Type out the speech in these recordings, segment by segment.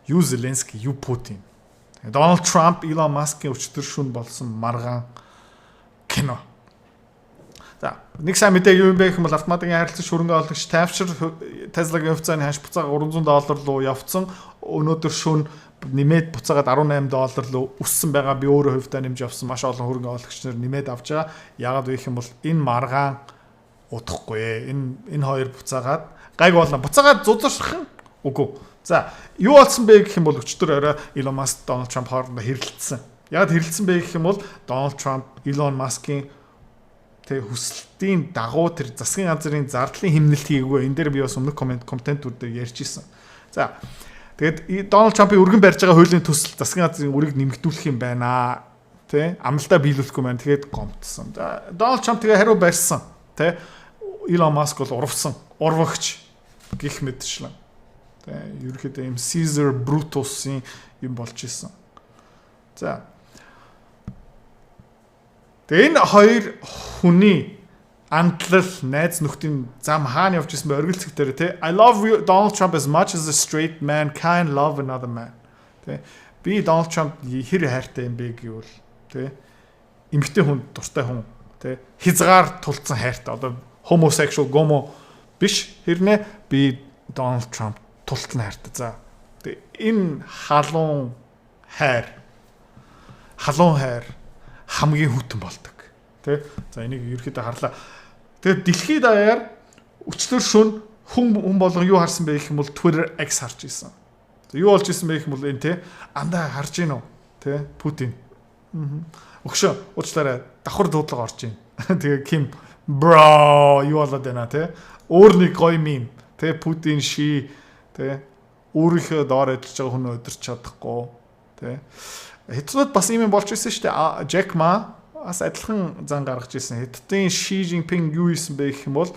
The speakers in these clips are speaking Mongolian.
Юу Зеленский, юу Путин. Дональд Трамп, Илон Маскийн өчтөр шүн болсон маргаан кино. За, нэг сайн мэдээ юу юм бэ гэх юм бол автоматын харилцагч, хөрөнгө оруулагч тайвшир. Tesla-гийн хувьцааны ханш буцаага 300 доллар руу явцсан. Өнөөдөр шөнө нэмээд буцаагаад 18 доллар руу өссөн байгаа. Би өөрөө хувьдаа нэмж авсан. Маш олон хөрөнгө оруулагч нар нэмээд авч байгаа. Яагаад вэ гэх юм бол энэ маргаан удахгүй. Энэ хоёр буцаагаад гайг болно. Буцаагаад зузарших нь үгүй. За, юу болсон бэ гэх юм бол өчтөр орой Elon Musk, Donald Trump хоорондоо хэрэлдсэн. Яагаад хэрэлдсэн бэ гэх юм бол Donald Trump Elon Musk-ийн тэг хүсэлтийн дагуу тэр засгийн газрын зардлын хэмнэлт хийгээгүй. Энэ дээр би бас өмнөх коммент контентууд дээр ярьж исэн. За, тэгээд Дональд Трампын өргөн барьж байгаа хуулийн төсөл засгийн газрын үрийг нэмэгдүүлэх юм байна. Тэ, амлалтаа биелүүлэхгүй байна. Тэгээд гомдсон. За, Дональд Трамп тэгээ хариу барьсан. Тэ, Илон Маск бол урвсан. Урвагч гих мэтчлэн. Тэ, ерөнхийдөө юм Caesar Brutus-ын юм болж исэн. За. Тэгээ энэ хоёр хүний андлал, найз нөхдийн зам хаана явж исэн бэ? Оргил цэг дээр, те, "I love you, Donald Trump, as much as a straight man can love another man." Те, би Donald Trump хэр хайртай юм бэ гэвэл, те, эмэгтэй хүн дуртай хүн, те, хязгаар тулцсан хайртай, одоо homosexual, гомо биш хэрнээ би Donald Trump тултал хайртай. За, тэгээ энэ халуун хайр, халуун хайр хамгийн хүтэн болдог. Тэ? За, энийг ерөөхдөө харлаа. Тэгээд дэлхийд даяар өчтөр шөнө хүн хүн болгон юу харсан бэ гэх юм бол Twitter X харж исэн. За, юу болж исэн бэ гэх юм бол энэ, те, андаа харж гин үү? Тэ, Путин. Өгшөө уучлаарай, давхар дуудлага орж ийн. Тэгээ Ким bro, юу болоод байна, те? Өөр нэг гоё meme. Тэ, Путин ши, тэ, өөрийнхөө доор ажиллаж байгаа хүн өдөрч чадахгүй, тэ. Хятадууд бас ийм юм болж исэн шүү дээ. Jack Ma бас адилхан зан гаргаж ирсэн. Хятадын Ши Жинпинг юу хийсэн бэ гэх юм бол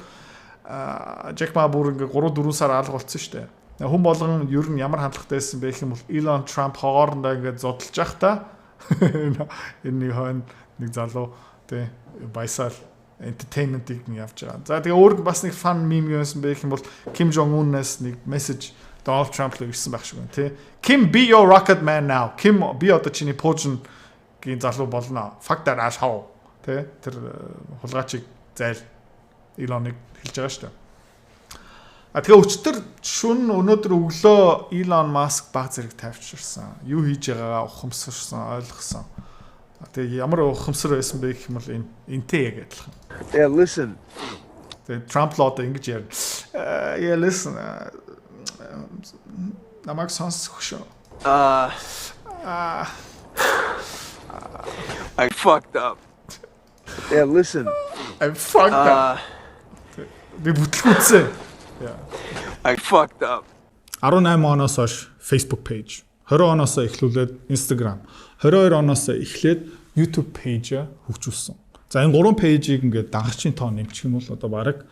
Jack Ma бүр ингээ 3 4 сар алга болцсон шүү дээ. Хүн болгон ер нь ямар хандлагатай байсан бэ гэх юм бол Elon Trump хоорондоо ингээ зодолж явах та энэ нэг хойно нэг залуу, тий, баясаал entertainment-ийг нь явж байгаа. За, тэгээ өөр бас нэг fun meme юу байсан бэ гэх юм бол Kim Jong Un-аас нэг мессеж Donald Trump руу ирсэн байх шиг байна, тий. "Kim be your rocket man now." Kim, би одоо чиний пуужингийн залуу болно. Fuck that asshole. Тий. Тэр хулгайчийг зайл Elon-ыг хэлж байгаа шүү дээ. А тэгээ өчтөр шүн, өнөөдөр өглөө Elon Musk баг зэрэг тавьчирсан. Юу хийж байгаагаа ухамсарсан, ойлгосон. Тэгээ ямар ухамсар байсан бэ гэх юм бол энэ энтэй яг адилхан. Yeah, listen. Тэгээ Трамп л одоо ингэж ярина. Yeah, listen. Намайг сонсох шүү. I fucked up. Yeah, listen. I fucked up. Би бүтлгүүцсэн. Yeah. I fucked up. 18 оноос хойш Facebook page, 20 оноос эхлүүлээд Instagram, 22 оноос эхлээд YouTube page хөгжүүлсэн. За, энэ гурван page-ийг ингээд дагагчийн тоо нэмчих юм бол одоо бараг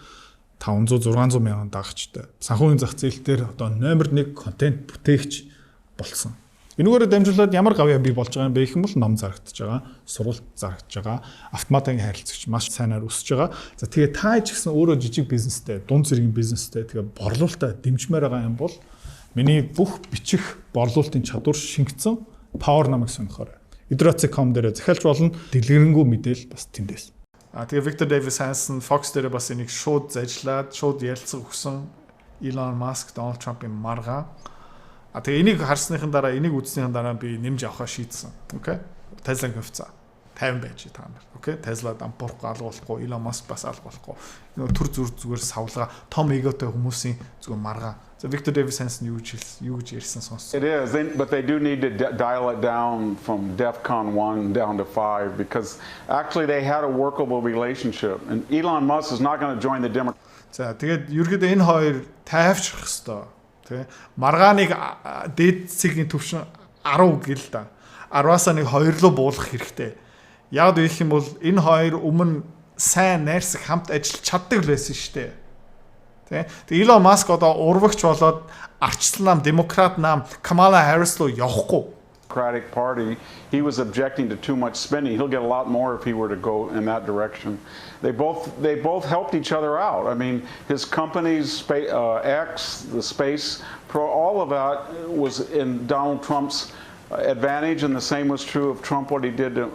500 600 мянган дагагчтай. Санхүүгийн зах зээл дээр одоо номер 1 контент бүтээгч болсон. Энүүгээрээ дамжуулаад ямар гавьяа бий болж байгаа юм бэ гэх юм бол ном зарагдаж байгаа, сургалт зарагдаж байгаа, автоматын харилцагч маш сайнаар өсөж байгаа. За, тэгээ та ч гэсэн өөрөө жижиг бизнестэй, дунд зэргийн бизнестэй, тэгээ борлуулалтаа дэмжмээр байгаа юм бол миний бүх бичих борлуулалтын чадвар шингэсэн Power намайг сонирхоорой. Idrozi.com дээр захиалж болно. Дэлгэрэнгүй мэдээлэл бас тэндээс. А тэгээ Victor Davis Hanson Fox дээр бас энийг шууд зажлаад, шууд ярилцлага өгсөн. Elon Musk, Donald Trump-ын маргаан. А тэгээ энийг харсныхан дараа, энийг үзснийхэн дараа би нэмж авахаа шийдсэн. Okay. Tesla-гийн хувьцаа 50 байж та нар. Okay. Tesla дампуурахгүй, алга болохгүй, Elon Musk бас алга болохгүй. Энэ төр зүр зүгээр савлгаа, том эготой хүмүүсийн зүгээр маргаан. За, Victor Davis Hanson юу гэж хэлсэн, юу гэж ярьсан сонссон. It is, but they do need to dial it down from DEFCON 1 down to 5 because actually they had a workable relationship. And Elon Musk is not going to join the Democrats. За, тэгээд ерөөдөө энэ хоёр тайвшрах хэвээр, тий. Маргааныг дээд цэгийн төвшин 10 гэл та. 10-аас нэг 2 руу буулгах хэрэгтэй. Яг гэх юм бол энэ хоёр өмнө сайн найрсаг хамт ажиллаж чаддаг л байсан шүү дээ. Тэ. Тэгээ Илон Маск одоо урвагч болоод арчлан нам, демократ нам, Камала Харрис руу явахгүй. Democratic Party. He was objecting to too much spending. He'll get a lot more if he were to go in that direction. They both helped each other out. I mean, his companies, X, the space pro, all of that was in Donald Trump's advantage, and the same was true of Trump, what he did to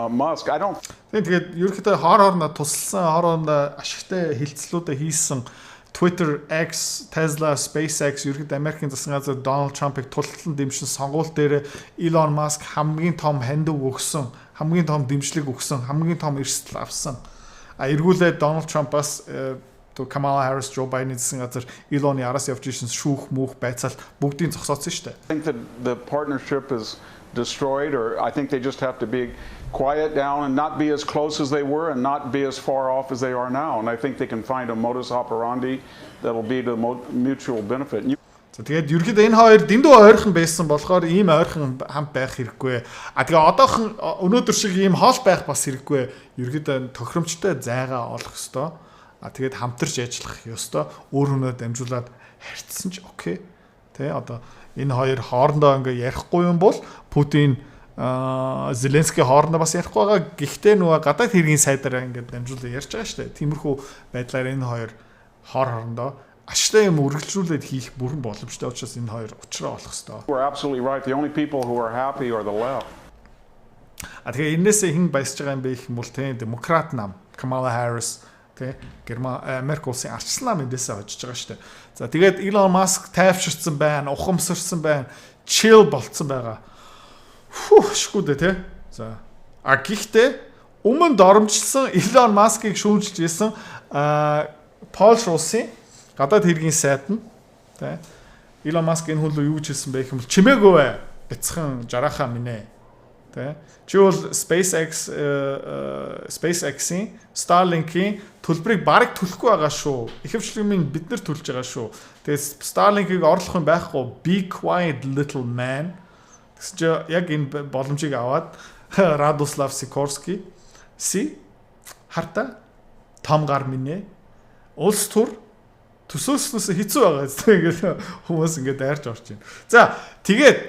Musk. I don't Тэгээд ерөнхийдөө хоор хоорондоо тусалсан, хоор хоорондоо ашигтай хэлцлүүдээ хийсэн Twitter, X, Tesla, SpaceX, ерөнхийдөө Америкийн засгийн газар Donald Trump-ыг тултлан дэмжин сонгуул дээр Elon Musk хамгийн том хандив өгсөн, хамгийн том дэмжлэг өгсөн, хамгийн том эрсдэл авсан. А эргүүлээд Donald Trump бас Kamala Harris, Joe Biden засгийн газар Elon-ы араас явж ирсэн шүүх түүх байцаалт бүгдийг зогсооцсон шүү дээ. Think that the partnership is destroyed, or I think they just have to be quiet down and not be as close as they were and not be as far off as they are now. And I think they can find a modus operandi that'll be to mutual benefit. And you За, тэгээд ерөнхийдөө энэ хоёр дэндүү ойрхон байсан болохоор ийм ойрхон хамт байх хэрэггүй. А тэгээ одоохон өнөөдөр шиг ийм хоол байх бас хэрэггүй. Ерөнхийдөө тохиромжтой зайгаа олох ёстой. А тэгээд хамтарч ажиллах ёстой. Өөр хүнээ дамжуулаад харьцсан ч okay. Тэ, одоо энэ хоёр хоорондоо ингээ ярихгүй юм бол Путин, Зеленский хоорондоо бас ярихгүй байгаа. Гэхдээ нөгөө гадаад хэргийн сайдаараа ингээд дамжуулаад ярьж байгаа шүү дээ. Тиймэрхүү байдлаар энэ хоёр хоор хоорондоо ашигтай юм үргэлжлүүлээд хийх бүрэн боломжтой учраас энэ хоёр учраа олох ёстой. We're absolutely right. The only people who are happy are the left. А тэгээ энээсээ хэн баясж байгаа юм бэ гэх юм бол тийм, демократ нам Kamala Harris, тий, Герман, Америк улсын ардчилсан нам эндээсээ хожиж байгаа шүү дээ. За, тэгээд Elon Musk тайвширсан байна, ухамсарсан байна, chill болцсон байгаа. Фү, шгүй дээ, тий. За. А гэхдээ өмнө доромжилсан Elon Musk-ыг шүүмжилж ирсэн Польш улсын гадаад хэргийн сайд нь, тий, Elon Musk энэ хүн лүү юу гэж хэлсэн бэ гэх юм бол чимээгүй бай. Бяцхан жараахаа минь ээ. Тэ. Чи бол SpaceX, SpaceX-ийн Starlink-ийн төлбөрийг бараг төлөхгүй байгаа шүү. Ихэвчлэн минь бид нар төлж байгаа шүү. Тэгээд Starlink-ийг орлох юм байхгүй. Be quiet, little man. Тэгсэн чи яг энэ боломжийг аваад Радослав Сикорски си харта том гар минь ээ. Улс төр төсөөснөөс хэцүү байгаа зү, ингээд хүмүүс ингээд дайрч орж байна. За, тэгээд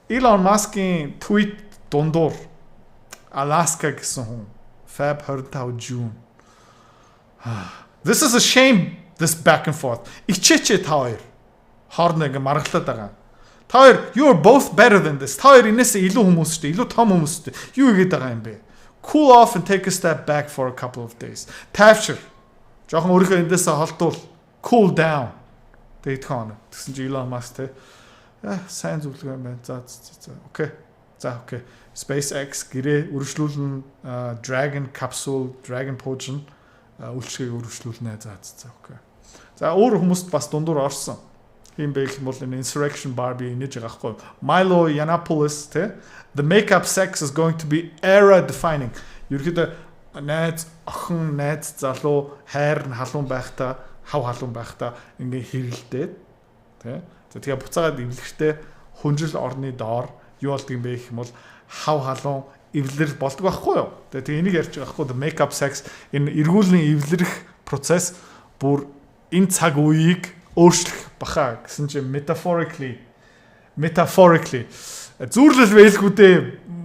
Elon Musk-ийн tweet дундуур Alaska гэсэн хүн Feb 25 June. "This is a shame, this back and forth." Ичээчээ, та хоёр хоорондоо ингээ маргалаад байгаа. Та хоёр, you are both better than this. Та хоёр энэсээ илүү хүмүүс шүү дээ. Илүү том хүмүүс шүү дээ. Юу хийгээд байгаа юм бэ? Cool off and take a step back for a couple of days. Тайвшир. Жоохон өөрийнхөө эндээсээ холдуул. Cool down. Тэгээд хоноо. Тэгсэн чи Elon Musk те. Сайн зөвлөгөө юм байна. За за за. Okay. За, okay. SpaceX гэрээ үргэлжлүүлнэ, Dragon capsule, Dragon пуужин үйлчлэгийг үргэлжлүүлнэ. За за, okay. За, өөр хүмүүст бас дундуур орсон. Ийм бэ гэх юм бол энэ Insurrection Barbie инээж байгаа байхгүй. Milo Yiannopoulos те, "The makeup sex is going to be era defining." Ерөнхийдөө найз охин, найз залуу хайр нь халуун байхдаа, хав халуун байхдаа ингээ хэрэлдээд те. За, тэгээ буцаагаад эвлэхтэй хүнжил орны доор юу болдго юм бэ гэх юм бол хав халуун эвлэр болдог байхгүй юу? Тэгээ энийг ярьж байгаа байхгүй. The makeup sex, энэ эргүүлэн эвлэрэх процесс бүр энэ цаг үеийг өөрчлөх баха гэсэн чинь metaphorically зүүрлэл бэлгүүдээ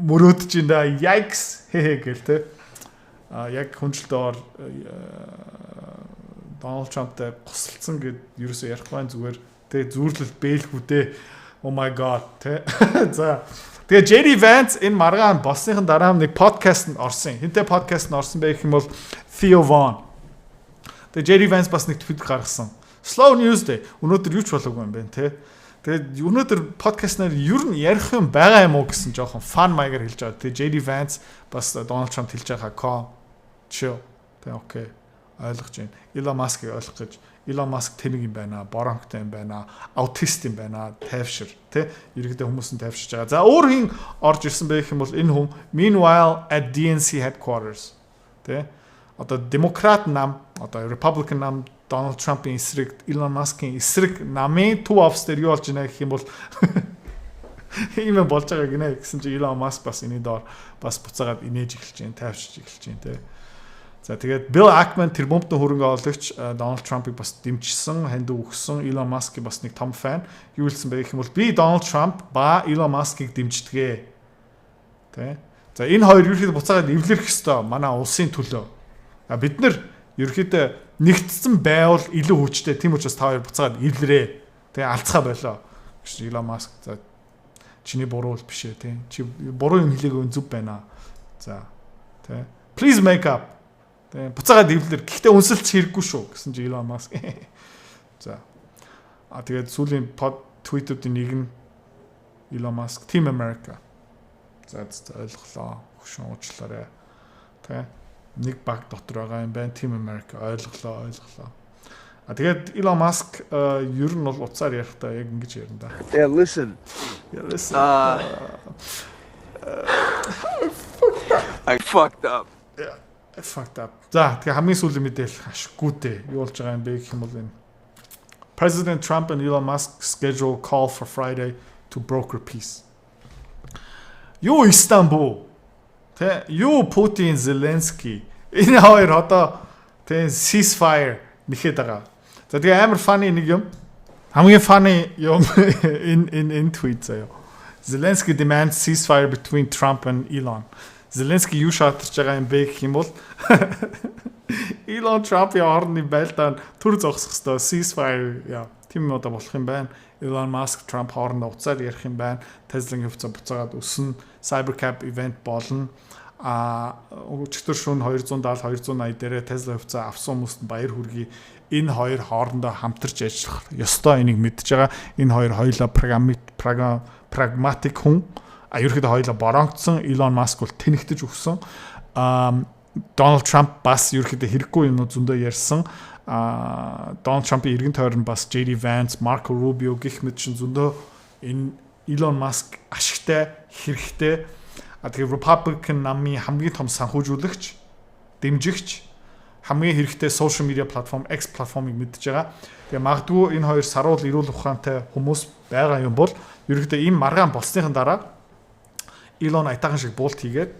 мөрөөдөж ин да, yikes, хээ гэл те. А яг хүнжилт доор Дональд Трамптай гусалцсан гэд ерөөсөө ярихгүй байна, зүгээр те, зүүрлэл бэлгүүдээ, oh my god, те. За, тэгээ JD Vance энэ маргаан болсныхан дараа нэг подкаст нь орсон. Хинтээ подкаст нь орсон бэ гэх юм бол Theo Von. Тэгээ JD Vance бас нэг твит гаргасан. Slow news day. Өнөөдөр юу ч болоогүй юм байна те. Тэгээд өнөөдөр подкастнаар ер нь ярих юм байгаа юм уу гэсэн жоохон fun маягаар хэлж байгаа. Тэгээ JD Vance бас Donald Trump хэлж байгаа calm, chill. Тэгээ okay, ойлгож байна. Elon Musk-ыг ойлгох гэж, Elon Musk тэнэг юм байна, боронктой юм байна, аутист юм байна, тайвшир тий. Ерөнхийдөө хүмүүс нь тайвширж байгаа. За, өөр хин орж ирсэн бэ гэх юм бол энэ хүн meanwhile at DNC headquarters тий. Одоо демократ нам, одоо Republican нам, Дональд Трампын эсрэг, Elon Musk-ийн эсрэг намын төв офис дээр юу болж байна гэх юм бол ийм юм болж байгаа гинэ гэсэн чи Elon Musk бас энэний доор бас буцаагаад инээж эхэлж байна, тайвширч эхэлж байна те. За, тэгээд Bill Ackman тэрбумтан хөрөнгө оруулагч Donald Trump-ыг бас дэмжсэн, хандив өгсөн. Elon Musk-ийн бас нэг том fan. Юу хэлсэн бэ гэх юм бол би Donald Trump ба Elon Musk-ыг дэмждэг. Тэ? За, энэ хоёр ерөнхийдөө буцаагаад эвлэрэх ёстой манай улсын төлөө. А бид нар ерөнхийдөө нэгдсэн байвал илүү хүчтэй. Тийм учраас та хоёр буцаагаад эвлэрээ. Тэ, алцгаа болоо. Гэж Elon Musk, за, чиний буруу бол биш ээ, тий. Чи буруу юм хэлээгүй, зөв байна. За, тий. Please make up. Тэ, буцаагаад эвлэр. Гэхдээ үнсэлч хэрэггүй шүү гэсэн чи Elon Musk. За. А тэгээд сүүлийн под tweet-үүдийн нэг нь Elon Musk "Team America". За за, ойлголоо. Хөшин уучлаарай. Тэ, нэг баг дотор байгаа юм байна. Team America, ойлголоо, ойлголоо. А тэгээд Elon Musk ер нь бол утсаар ярихдаа яг ингэж ярина да. Yeah, listen. Yeah, listen. I fucked up. Yeah, I fucked up. За, тэгээ хамгийн сүүлийн мэдээлэл ашиггүй дээ. Юу болж байгаа юм бэ гэх юм бол энэ President Trump and Elon Musk schedule call for Friday to broker peace. Юу Истанбул? Тэ, юу Путин, Зеленский? Энэ хоёр одоо тэ ceasefire нэхэд байгаа. За, тэгээ амар funny нэг юм. Хамгийн funny юм энэ tweet заяа. Zelensky demands ceasefire between Trump and Elon. Зеленский юу шаардж байгаа юм бэ гэх юм бол Elon Trump-ийн хоорондын байлдаан түр зогсох ёстой, ceasefire, яа. Тийм юм одоо болох юм байна. Elon Musk, Trump хоорондоо утсаар ярих юм байна. Tesla-гийн хувьцаа буцаагаад өснө. Cybercab event болно. А өчигдөр шөнө 270 280 дээрээ Tesla хувьцаа авсан хүмүүст баяр хүргэе. Энэ хоёр хоорондоо хамтарч ажиллах ёстой, энийг мэдж байгаа. Энэ хоёр хоёулаа прагматик хүн. А ерөөхдөө хоёулаа боронгдсон. Elon Musk бол тэнэгтэж өгсөн. А Дональд Трамп бас ерөөхдөө хэрэггүй юмнууд зөндөө ярьсан. А Дональд Трампын эргэн тойрон бас JD Vance, Marco Rubio гэх мэт чин зөндөө энэ Elon Musk ашигтай, хэрэгтэй. А тэгээ Republican намын хамгийн том санхүүжүүлэгч, дэмжигч, хамгийн хэрэгтэй social media platform X платформыг мэдж байгаа. Тэгээ магадгүй энэ хоёр саруул эрүүл ухаантай хүмүүс байгаа юм бол ерөөхдөө ийм маргаан болсныхан дараа Elon аятайхан шиг буулт хийгээд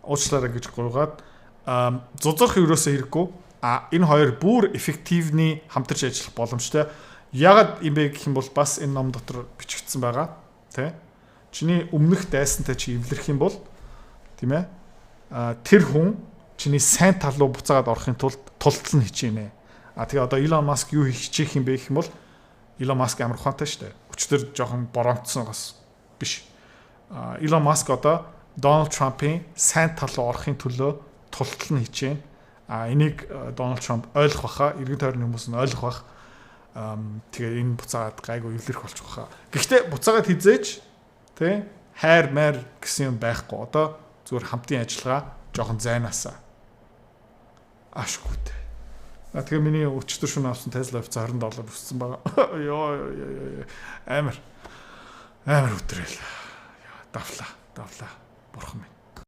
уучлаарай гэж гуйгаад зузрах ерөөсөө хэрэггүй. А энэ хоёр бүр effective-ний хамтарч ажиллах боломжтой. Ягаад юм бэ гэх юм бол бас энэ ном дотор бичигдсэн байгаа. Тэ? Чиний өмнөх дайсантай чи эвлэрэх юм бол, тийм ээ? А тэр хүн чиний сайн тал руу буцаагаад орохын тулд тултал нь хичээнэ. А тэгээ одоо Elon Musk юу хийх хичээх юм бэ гэх юм бол Elon Musk амар ухаантай шүү дээ. Өчтөр жоохон боронгдсон бас биш. Elon Musk одоо Дональд Трампын сайн тал руу орохын төлөө тултал нь хичээнэ. А энийг Дональд Трамп ойлгох баха, эргэн тойрны хүмүүс нь ойлгох бах. Тэгээ энэ буцаагаад гайгүй эвлэрэх болчих баха. Гэхдээ буцаагаад хизээж тэ хайр майр гэсэн юм байхгүй. Одоо зүгээр хамтын ажиллагаа жоохон зайнаасаа. Ашгүй дээ. А тэгээ миний өчтөр шөнө авсан Tesla хувьцаа 20 доллар өссөн байгаа. Йоо ёо ёо, амар амар өдрөл. Давлаа, давлаа.